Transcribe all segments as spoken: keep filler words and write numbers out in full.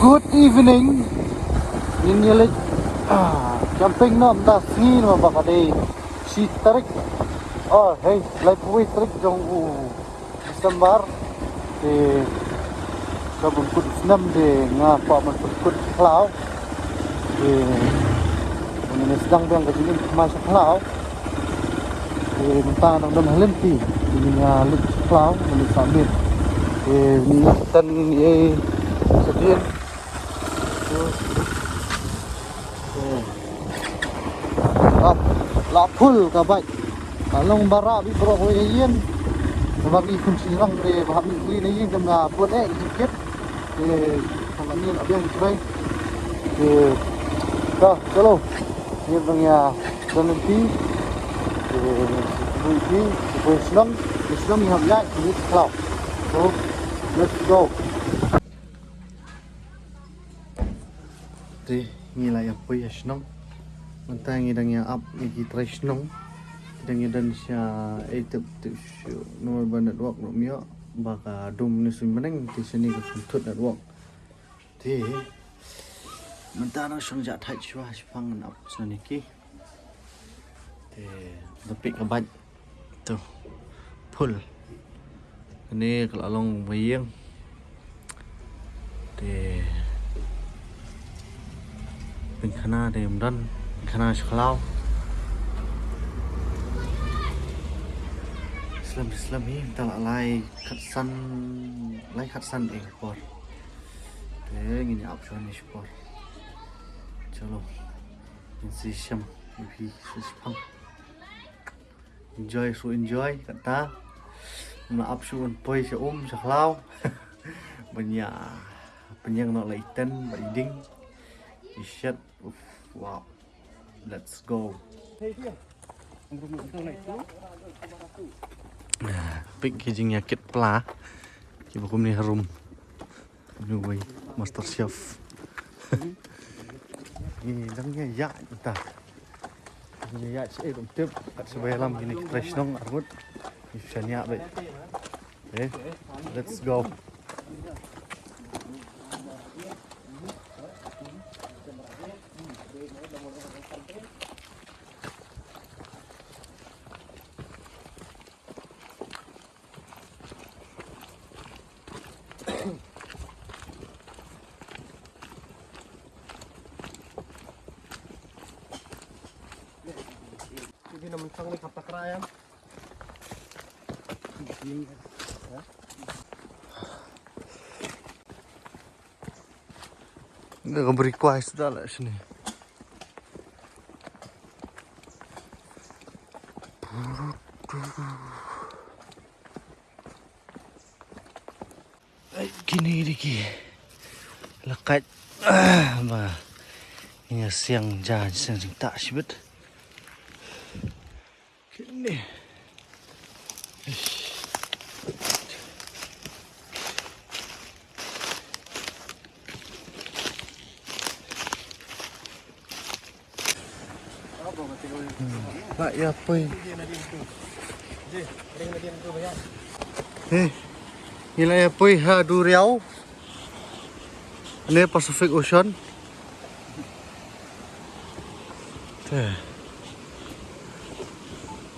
Good evening. Ngin ïa leit, ah, camping noh mynta sngi namar ba ka dei shi tarik. Oh, hey, laiphew wei tarik jong u December. Te ka ban kut snem te nga kwah ban pynkut khlaw. Te ngin ïa sdang biang ka jingim kmai sha khlaw. Te mynta dang don ha lynti. Te ngin ïa leit sha khlaw, ngin ïa submit. Te ngin ïa tan, ngin ïa sadien. Te. Ah, la full ka bike. Ka long ba rah beit baroh kawei ka ïing. Namar ngi khun shynrang re ba hap ngi kli na ïing, te nga bun eh ki kit. Te ka la ngi la biang ki trai. Te ka, chalo. Ngi dang ïa don lynti. Te ngi poi shnong, ngi shnong ngi hap ïaid, ngi khlaw. So, let's go. Te ngi la ïa poi ïa shnong. Mynta ngi dang ïa ap ïa ki trai shnong. Ngi dang ïa don sha, eh, tip tip shu namar ba network ruh ym ïoh, ba ka dum ne suiñ bneng te shane ka kham thut network. Te mynta nang shong ja thait shuwa, shipang ngan ap shuwa ïa ki. Te da pik ka bike. To. Full. Kane ka la long ba ïeng. Te pynkhana te ym don. Pynkhana sha khlaw. Slem slem hi, mynta la lai khatsan, lai khatsan ïa ka por. Te ngin ïa ap shuwa ne shi por. Chalo. Ngin sa ïashem ïa phi sa shipang. Enjoy, so enjoy kata. Ngam ap shuh ban poi sha um sha khlaw. Ban ïa pynïeng noh la i tent bad i dieng. I shet. Uf, wow. Let's go. Pik ki jingïakit pla kiba kumne harum. Anyway, master chef. Ngi dang ïa ïa ta. Ngi ïa ïa sha rum tip kat sha ba ïalam kine ki trai shnong arngut. Ngi shan ïa beit. Eh, let's go. Hindi naman sang may kapakrayan. Nga ka bri kwai sda la shini. Ai, kine dei ki laqait, ah, ba ngin ïa siang ja, siang jingtah shibit. Kine. Hmm. La ïa poi. Eh, ngi la ïa poi ha duriaw. Ne Pacific Ocean. Te.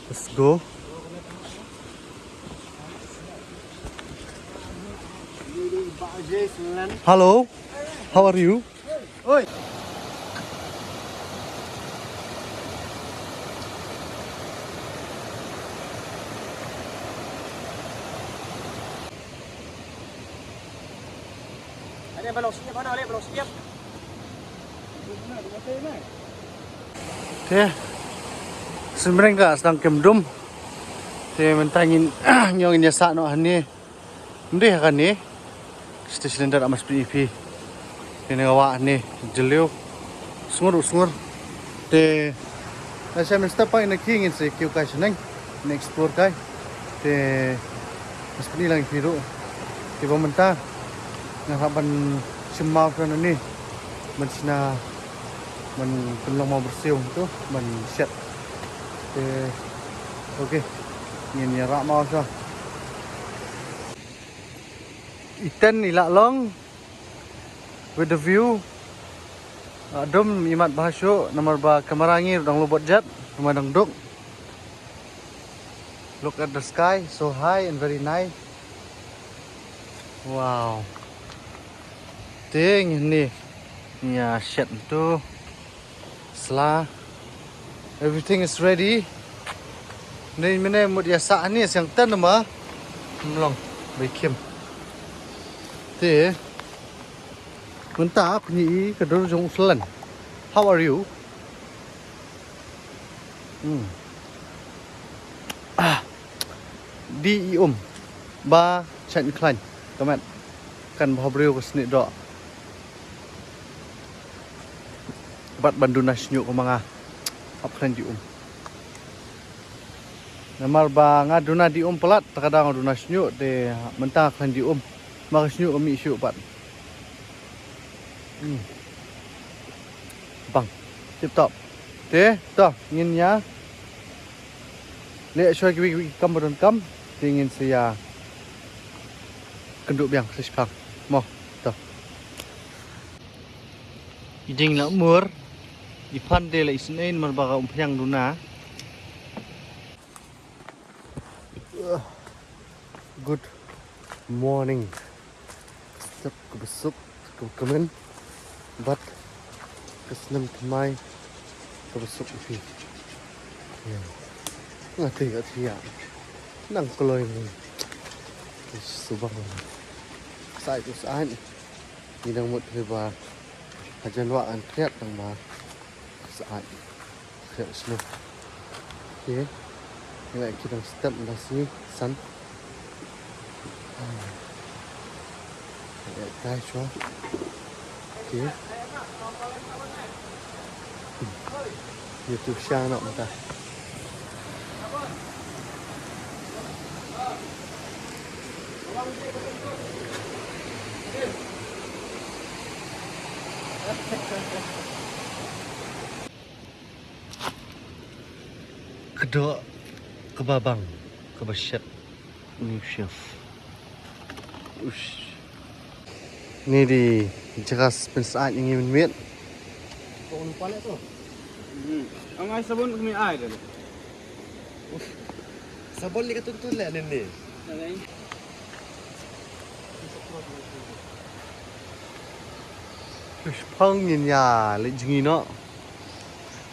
Let's go. Hello. How are you? Oi. Te symreng ka sdang kem dum. Te mynta ngin, ngin ïa sah noh hangne. Ym dei ha kane. Station da mas pynïaid phi. Kane ka wah ne jylliew. Sngur, sngur. Te lashai mynstep pat ngin ïa kiew kai shaneng. Ngin explore kai. Te mas pynïaid lang phi ruh. Te ba mynta nga hap ban shim maw shuwa nangne. Ban shna, ban pynlong maw byrsiew to ban shet. Te okay. Ngin ïa rah maw shuwa. I ten i la long. With the view, ah, dum imat bha shuh, namar ba kamera ngi dang lubot jat, namar dang duk. Look at the sky, so high and very nice. Wow. Ting ni. Ïa shet tu. Sla. Everything is ready. Ni mene mut ïa sa ni siang tan ma. Mlong. Bai kim. Te. Mynta pynïaid ka dur jong u Flan. How are you? Hmm. Ah. Di i um. Ba chan khlaiñ. Kamat. Kan bha briew ka snieh doh. Bad ban duna shñiuh ka ma nga. Hap khlaiñ di um. Namar ba nga duna di um palat, ta ka daw nga duna shñiuh, te mynta nga khlaiñ di um. Ma ka shñiuh ka mih shuh pat. Hmm. Bang. Tip top. Te, to, ngin ïa leh shuwa kiwei kiwei ki kam ba donkam, te ngin sa ïa kynduh biang sa shiphang. Mo, to. I Ding la mur, i Phan te la isynei namar ba ka umphniang duna. Good morning. Step kaba suk, kaba kmen. Bad ka snem thymmai kaba suk ïa phi. Ïa. Nga te ka thia. Nang kloi ni. Subang. Sai tu sai. Ngi dang mut phi ba hajan wah an kriat tang ba. Sa ai. Kriat snow. Okay. Ngi la ki dang step da sini san. Ngi la kai chwa. Okay. Ïa tu shang noh mynta. Ka doh kaba bang, kaba shet. New chef. Ush. Ni dei jaka pynsyaid ïa ngi mynmiet. Ko un pale to. Hmm. Ang ai sabon kami ai deh. Sabon ni ka tuntun le nen ni. Alai. Shiphang ngin ïa leit jngi noh.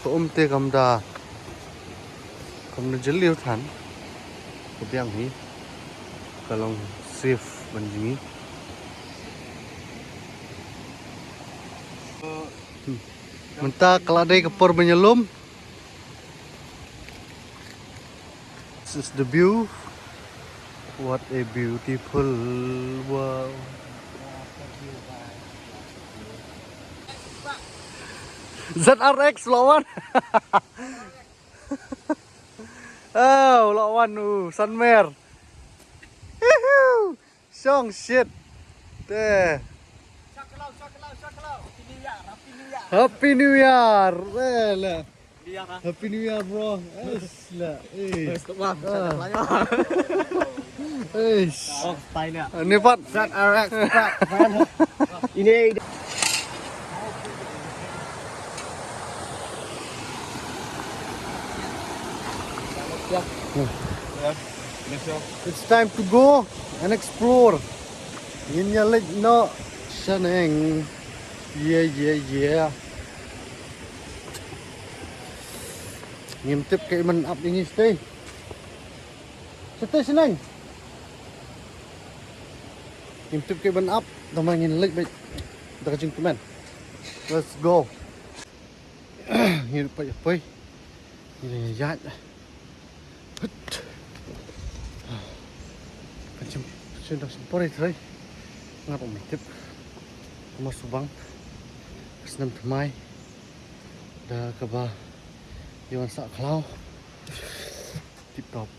Ka um te kam da, kam da jylliew than. Ka biang hi ka long safe ban jngi. Hmm. Mynta ka la dei ka por ban ïalum. This is the view. What a beautiful world. Z R X lawan. Oh, lawan u Sanmer. Hihiu. Shong shit. Te. Happy New Year. Eh, la. Happy New Year, bro. Eh, la. Eh. Eh. Ni pat. Ini. It's time to go and explore. Ngin ïa leit noh shaneng. Yeah, yeah, yeah. Ngim tip kaei ban ap ïa ngi shatei. Shatei shaneng. Ngim tip kaei ban ap, tangba ngin leit beit da ka jingkmen. Let's go. Ngin poi, poi. Ngin ïaid. Hut. Kan shim, shim da shim pore trai. Nga ruh ngim tip. Ka Mawsubang. Ka snem thymmai. Da kaba ïa wan sah khlaw. Tip top.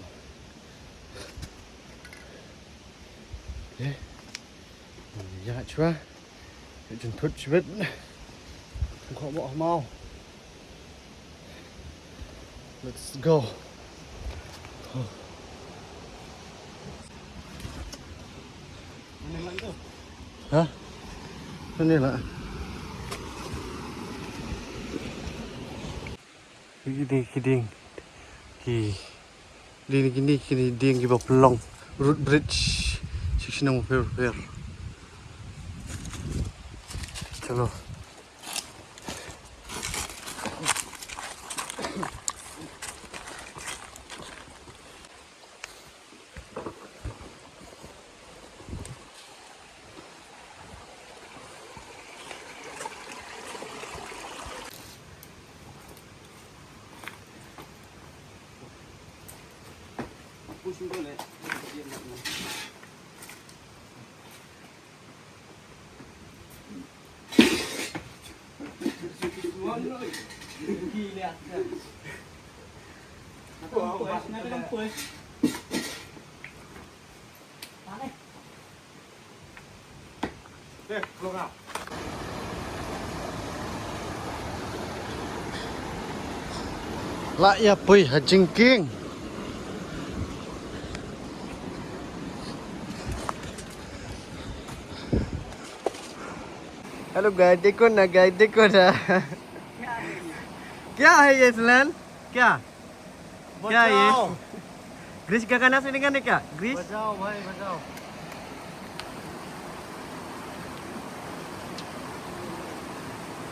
Eh. Ïa chwa. Ïa jynthut shibit. Khot mo mo. Let's go. Ha? Ini lah. Kine ki dieng, ki dieng, kine ki dieng kiba pynlong root bridge sha ki shnong bapher bapher. Chalo. La ïa poi ha jingkieng. Hello guys, देखो ना guys, देखो ना। क्या है ये स्लैन? क्या? क्या ये? बचाओ। ग्रीस का गाना सुनेगा ना क्या? ग्रीस? बचाओ भाई, बचाओ।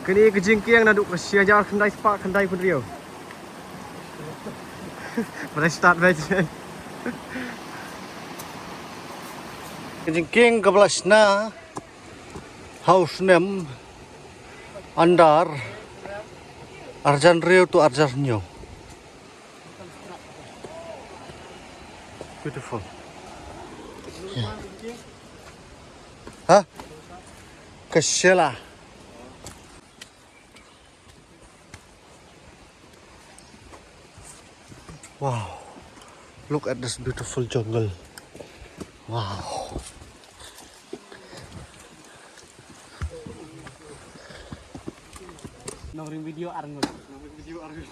Kane ka jingkieng naduh ka shi hajar khyndai spah khyndai phew hynriew. Ba la start ba jin. Ka jingkieng kaba la shna ha u snem under arjan hynriew to arjan hynñiew. Beautiful. Yeah. Huh? Kashela. Wow. Look at this beautiful jungle. Wow. Nongring video arngut. Nongring video arngut.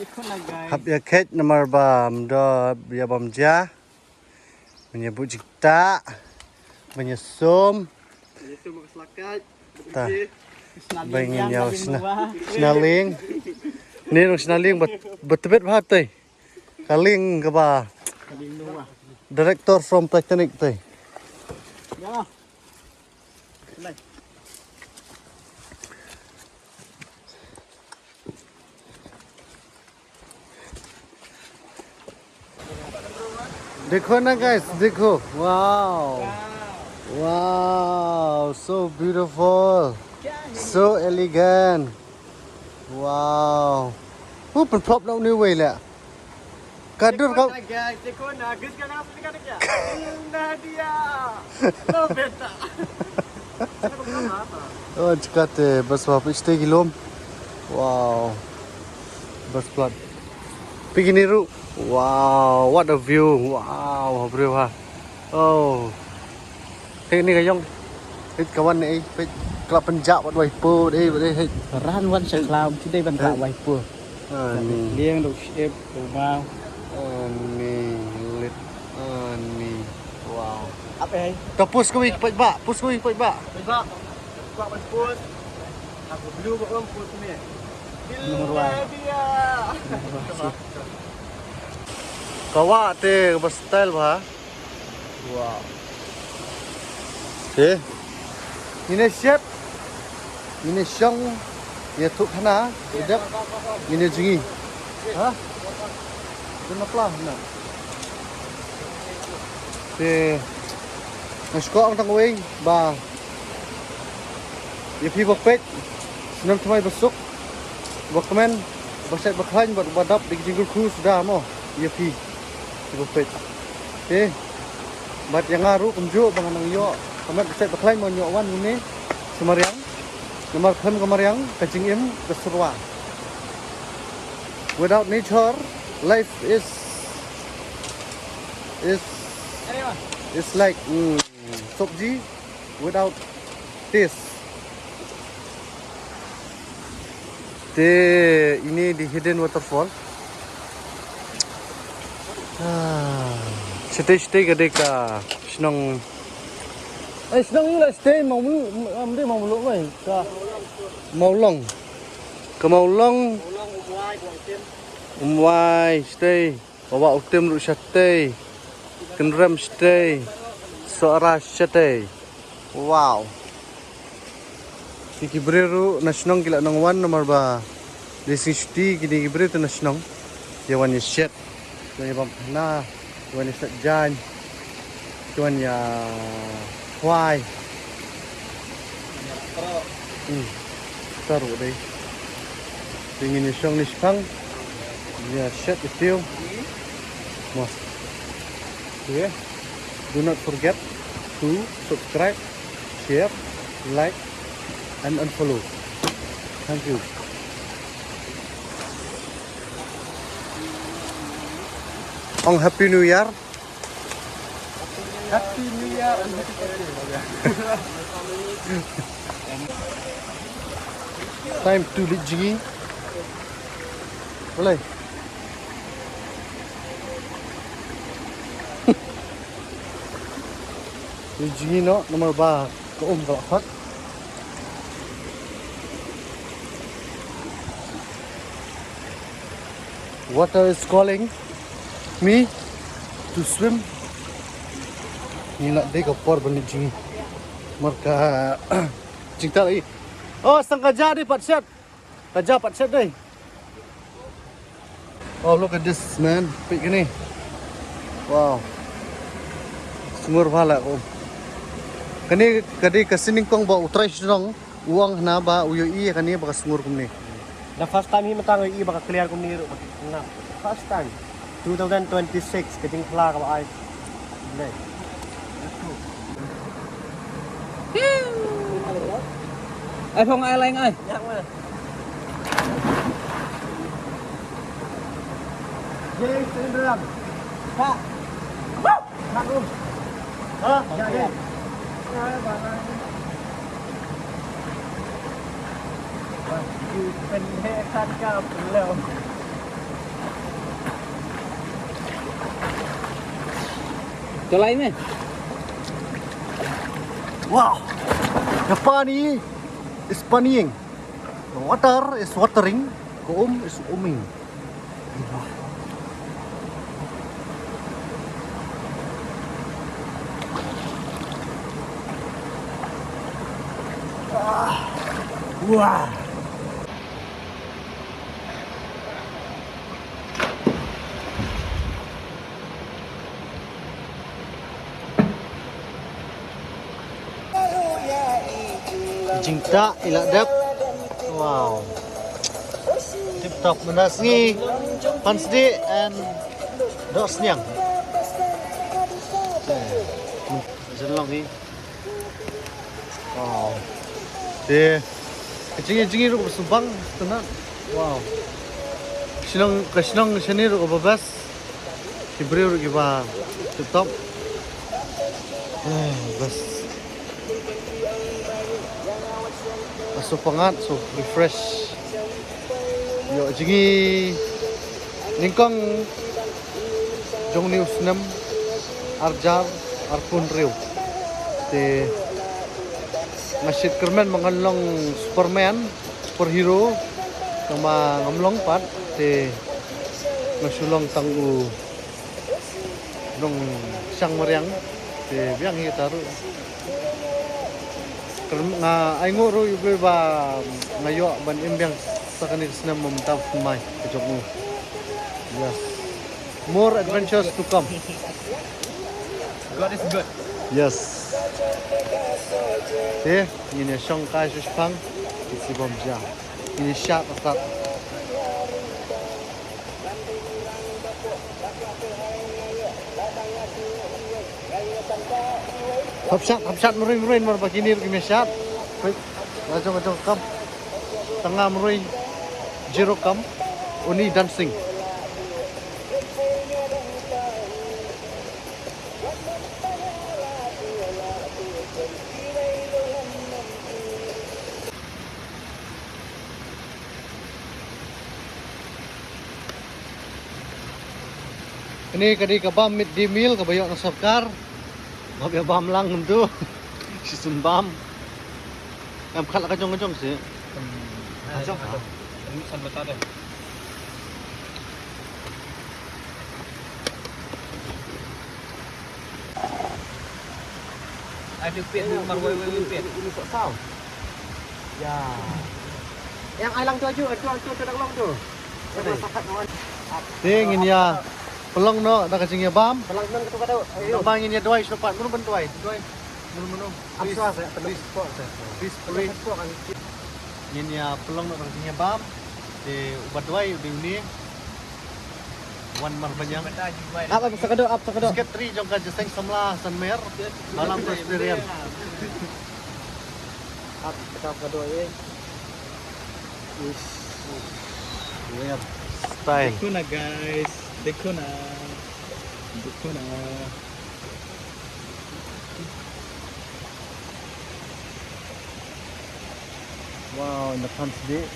Ikut lah guys. Hap ïa khet namar ba mdo ïa bam ja. Ban ïa buh jingktah. Ban ïa sum. Ban ïa sum ka slakat. Ta. Ban ïa sna-, sna lieng. Ni nong sna lieng ba, ba tbit ba te. Ka lieng kaba. Director from Titanic te. Ya. देखो ना guys, देखो। Wow। Wow, so beautiful। So elegant। Wow। Hu pynprop na u ne wei leh। Ka dur ka. Guys, देखो ना, ग्रीस का गाना सुनेगा ना क्या? दिल ना दिया, लो बेटा। Oh, jkate bas wa piste gilom. Wow. Bas plat. Pigini ru. Wow, what a view. Wow, bro ha. Oh. Hei ni ka yong. Hei ka wan ni, hei ka la pynjah wat wai po, hei, hei, hei. Ran wan sha khlaw, ki dei ban rah wai po. Ani. Lieng dok ship, dok mau. Ani, lit. Ani. Wow. Apa hei? Ta pus ka wi, pek ba, pus ka wi, pek ba. Pek ba. Pek ba, pus. Aku blue ba, um, pus ni. Nomor one. Dia. Ka wah te ba style ba. Wow. Te. Ngin ïa shet. Ngin ïa shong. Ngin ïa thuh khana. Ïa dep. Ngin ïa jngi. Ha? Ïa na pla na. Te. Nga sngewkwah tang wei ba. Ïa phi ba peit. Snem thymmai ba suk. Ba kmen, ba shet ba khlaiñ, ba, ba dap da ki jingkyrkhu suda mo. Ïa phi. Ïa ba peit. Te. Bad ïa nga ruh kumjuh ba nga nang ïoh. Ka met ba shet ba khlaiñ mo, ïoh wan une sha mariang. Namar khlem ka mariang, ka jingim ka syrwa. Without nature, life is, is, is like, mm, sabji without taste. Te ine dei hidden waterfall. Ah, shatei shatei ka dei ka shnong. Eh, shnong ïa la shatei Mawmlu-, m-, m-, dei Mawmluh mai ka Mawlong. Ka Mawlong. Umwai shatei. Wa u Tim ruh shatei. Kynrem shatei. Sohra shatei. Wow. Ki ki briew ruh na shnong ki la nang wan namar ba dei sngi shuti, kine ki briew te na shnong. Ïa wan ïa shet. Wan ïa bam khana, wan ïa shet jaiñ, wan ïa khwai. Hmm. Taruh dei. Te ngin ïa shong ni shipang. Ïa shet ïa tiew. Mo. Okay. Do not forget to subscribe, share, like, and unfollow. Thank you. Ong Happy New Year. Happy New Year and happy birthday. Time to leit jngi. Boleh. Leit jngi noh, namar ba ka um ka la khot. Water is calling me to swim. Ngi la dei ka por ban leit jngi. Mar ka jingtah lei. Oh, sang ka ja dei pat shet. Ka ja pat shet dei. Oh, look at this, man. Peit kane. Wow. Sngur bha la kum. Kane ka dei ka sining kong ba u trai shnong u ong hna ba u ïohi ïa kane ba ka sngur kumne. The first time hi mynta nga ïohi ba ka clear kumne ruh ba ka ngap. First time. Two thousand twenty-six ka jingphla kaba ai. Blei. Ai phong ai leng ai. Jai Sri Ram. Ha. Ha, um. Ha? Ya, ya. Pendek kat ka belum. Tolai me. Wow. The pani is paniing. The water is watering. Ka um is uming. Wah. Jingtah i la dep. Wow. Tip top mynta sngi. Pan sdi and doh sniang. Jin long hi. Wow. Te ka jingïa jingïa ruh ka ba sngewbang tynat. Wow. Shnong ka shnong shane ruh ka ba best. Ki briew ruh ki ba tip top. Eh, best. Ka so pangat, so refresh. Ïoh jingïa nyngkong jong une u snem arhajar arphew hynriew. Te nga shait kyrmen ba ngan long Superman, superhero, tang ba ngam long pat, te nga shu long tang u nongshang mariang, te biang hi ta ruh. Kyrmen, nga ainguh ruh ïa U Blei ba nga ïoh ban im biang sa kane ka snem mynta u thymmai ka jong u. Yes. More adventures to come. God is good. Yes. Te ngin ïa shong kai sha shipang. Ki si bom ja. Ngin ïa shad tat. Hap shad, hap shad marwei marwei namar ba kine ruh kim ïa shad. Hei, la jong ka jong ka kam. Tang nga marwei zero kam. Only dancing. Kane ka dei ka bam midday meal kaba ïoh na sorkar. Bam ïa bam lang kumtu. Shisien bam. Em khat la ka jong ka jong seh. Ka jong ka jong. San bata de. Ai, tu pit, ni mar wai, wai, wai, pit. Ini sok saw. Ya. Yang ai lang tu aju, tu, tu, tu, tu, tu. Yang masakat kawan. Te ngin ïa pynlong noh da ka jingïabam. Pynlong noh ka tu ka tu. Ayo. Naba ngin ïa duwai shuwa pat, mano ban duwai? Duwai. Mano, mano? Please, please, please, please. Ngin ïa pynlong noh da ka jingïabam. Te uba duwai u dei une. Wan Marbaniang. Ap, ap, sa ka doh, ap, sa ka doh. Secretary jong ka Jingïaseng Samla Sanmer. Balam Presbyterian. Ap, sa ka doh, eh. Ish. Weird style. Dekho na, guys. Dekho na. Dekho na. Wow, in the front seat.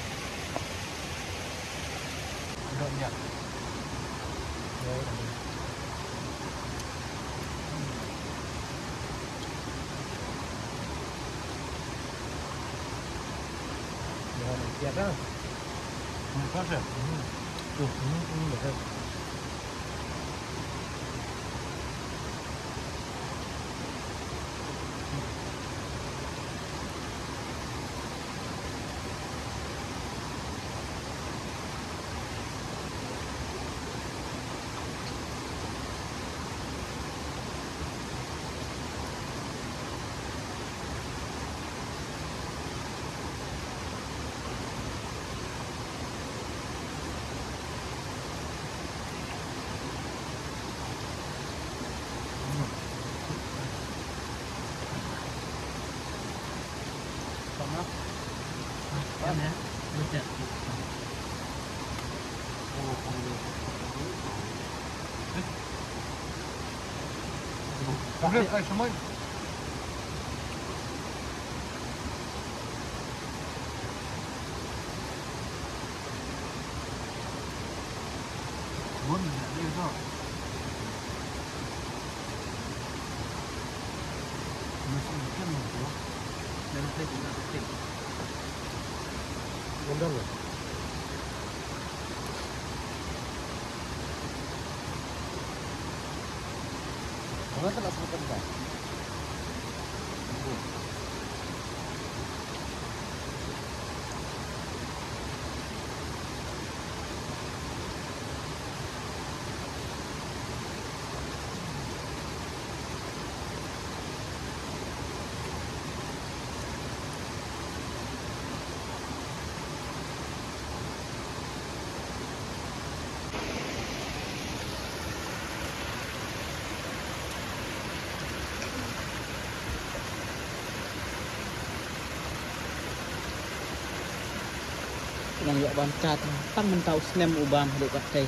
Nang ïa bam chat tang mynta u snem u bam haduh katei.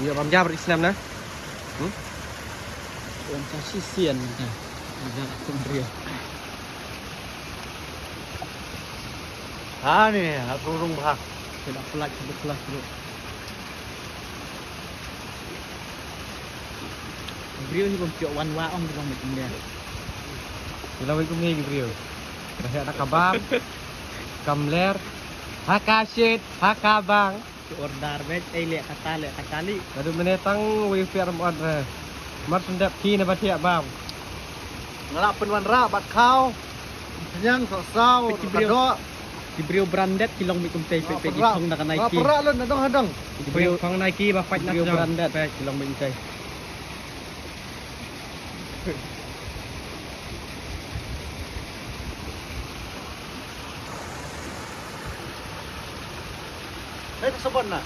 Ïa bam jam ri snem na. Hmm? Wan ka shisien mynta. Ïa ka kum rio. Ha ni, aku rung bha. Kena pelak, kena pelak dulu. Briew hi bym pioh wan wah ong ki long beit kumne. Ki long beit kumne ki briew. Ka heh da ka bam. Kam ler. Ha ka shit, ha ka bang. Ki order beit, ei leh kata, leh kata li. Naduh mynne tang wei u pher ym order. Mar shu dep ki na ba thiah bam. Nga lah pynwanrah bad khaw. Pynïang sohsaw. Peit ki briew. Ka doh. Ki briew branded ki long beit kumtei, peit, peit ki thong da ka Nike. Pynrah lut na dong ha dong. Ki briew thong Nike ba pait na briew branded. Peit ki long beit kumtei. Hei, sabon na.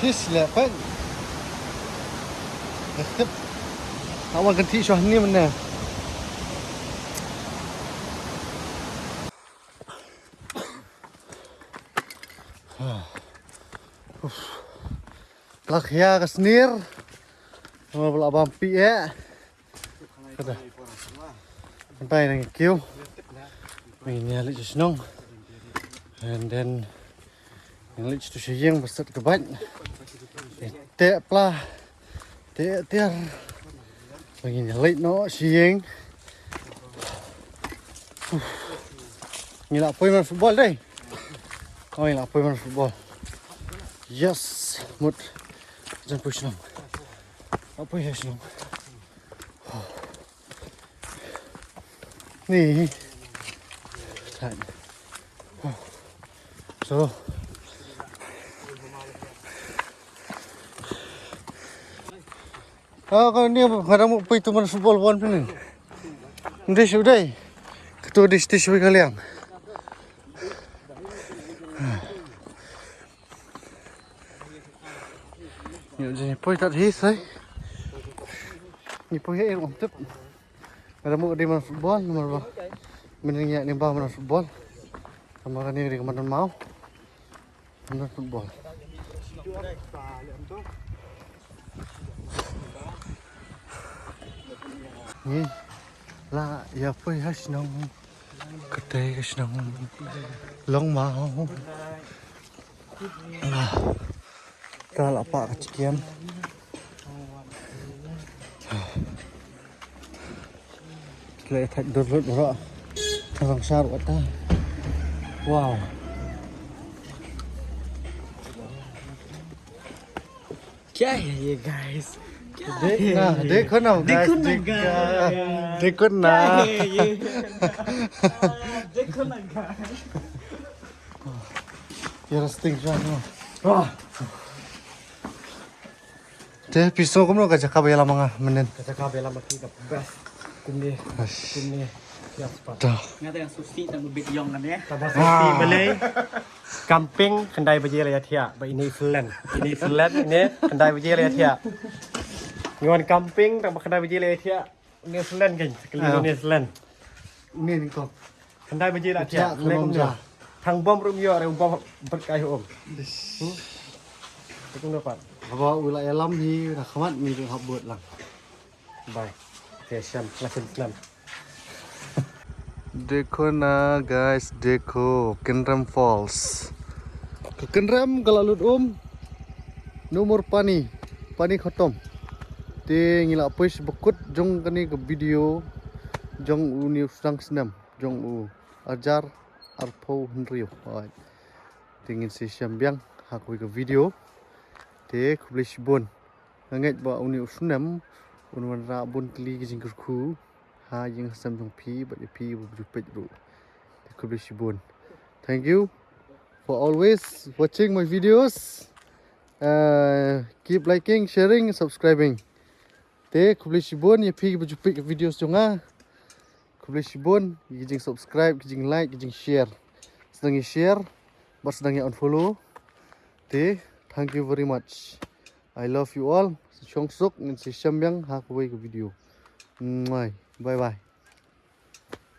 Pis leh pyn. Tip. Awal kan ti shwa ni mana. La khia ka snier. Namar ba la bam pih eh. Kata. Mynta ngi nang kiew. Ngi ïa leit sha shnong. And then ngi leit sha tu sha ïing ba sat ka bait. Te pla. Te tiar. Ngi ïa leit noh sha ïing. Ngi la poi man football dei. Oh, ngi la poi man football. Yes, mut. Jan poi shnong. La poi shnong. Ni. Right. So. Ah, kane nga dang mut poi tu man football wan pynlong. Ndei shu dei. Katu dei shu ka liang. Ngi poi tat hi sai. Ngi poi hi ruh tip. Nga dang mut dei man football namar ba mynne ngi ïa ni ba man football. Namar kane dei ka man mau. Man football. Ngi la ïa poi ha shnong. Kata ka shnong Longmau. Ah, ka la pah ka chicken. Le thait dur lut bro. Ka rong shar wat ta. Wow. क्या है ये गाइस? क्या है? देखो ना, देखो ना गाइस, देखो ना गाइस। देखो ना। क्या है ये? देखो ना गाइस। Ïa rasting sha no. Te phi sngew kumno ka jaka ba ïalam ma nga mynnin? Ka jaka ba ïalam ma phi ka best. Kumne. Kumne. Ïa spat. Nga tang susi tang bit ïong kan ïa. Tang susi balei. Camping khyndai baje la ïa thiah ba ine Finland. Ine Finland ine khyndai baje la ïa thiah. Ngi wan camping tang ba khyndai baje la ïa thiah. New Zealand kan, sekali New Zealand. Ni ni ko. Khyndai baje la thiah. Thang bom ruh ym ïoh re bom berkai um. Te kumno pat? Haba u la ïalam hi na khmat ni hap bud lang. Bye. Te shem la shem slam. Dekho na guys, dekho Kynrem Falls. Ka Kynrem ka la lut um. No more pani, pani khatom. Te ngi la poi sha ba kut jong kane ka video jong une u sdang snem jong u hajar arphew hynriew. Te ngin sa shem biang ha kawei ka video. Te khublei shibun. Nga ngeit ba une u snem un wanrah bun tylli ki jingkyrkhu ha ïing ha sem jong phi bad ïa phi ba ju peit ruh. Te khublei shibun. Thank you for always watching my videos. Uh, keep liking, sharing, subscribing. Te khublei shibun ïa phi ba ju peit videos jong nga. Khublei shibun ïa ki jing subscribe, ki jing like, ki jing share. Sdang ïa share bad sdang ïa unfollow. Te thank you very much. I love you all. Shong suk ngin sa shem biang ha kawei ka video. Bye bye.